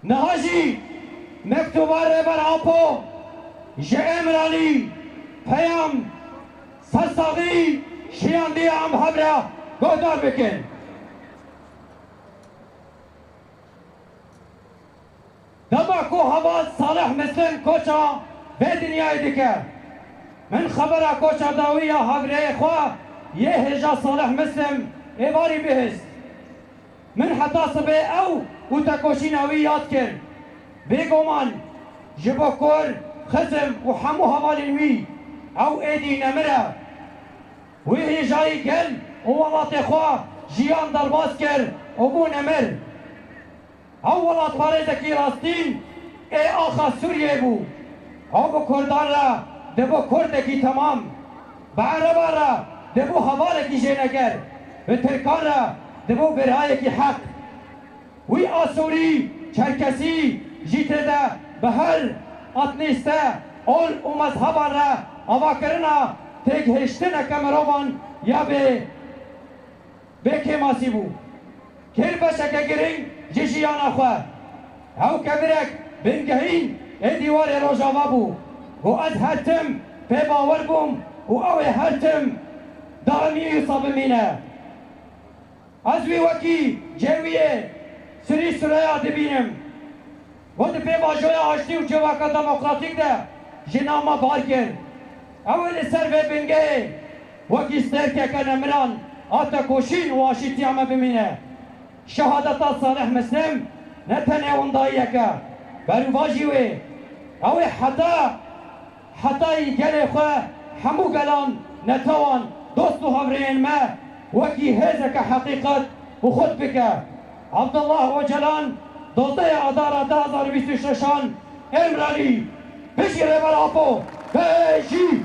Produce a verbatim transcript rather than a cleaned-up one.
Niha jî mektuba Rêber Apo ji Îmralî, Peyam, Sersaxî, Şiyandiya em hev re guhdar bikin. Dema ku heval Salih Mislim koça vê dinyayê dike, min xebera koça dawî ya hevrêyê xwe yê hêja Salih Mislim êvarî bihîst. Min heta sibê ew û tekoşîna wî yad kir. Bêguman ji bo kur, xizm û hemû hevalên wî ew êdî nemir e. Wî hêjayî gel û welatê xwe jiyan derbas kir û bû nemir. Ew welatparêzekî rastîn ê axa Sûriyê bû. Ew bi Kurdan re dibû Kurdekî temam. Bi Ereban re dibû hevalekî jêneger. Bi Tirkan re dibû birayekî heq. Wî Asûrî, Çerkesî jî tê de bi her etnîste, ol û mezheban re avakirina têgihiştineke mirovan ya bê bê kêmasî bû. Kir beşeke girîng ji jiyana xwe. Ew kevirek bingehîn ê dîwarê Rojava bû. Got, ez her tim pê bawer bûm û ew ê her tim daimî wisa bimîne. Ez wî wekî cêwiyê Sirî Sureya dibînim. Got, di pêvajoya aştî û civaka demokratîk de ji nav me bar kir. Ew ê li ser vê bingehê wekî stêrkeke nemiran a tekoşîn û aşîtiya me bimîne. Şehadeta Salih Mislim ne tenê windayiyek e, berûvajî wê. Ew ê heta hetayî gelê xwe hemû gelan, netewan, dost û hevrêyên me wekî hêzeke heqîqet û xurt bike. Abdullah Ocalan, dozdehê Adara du hazar û bîst û şeşan, Îmralî, bijî Rêber Apo, bijî!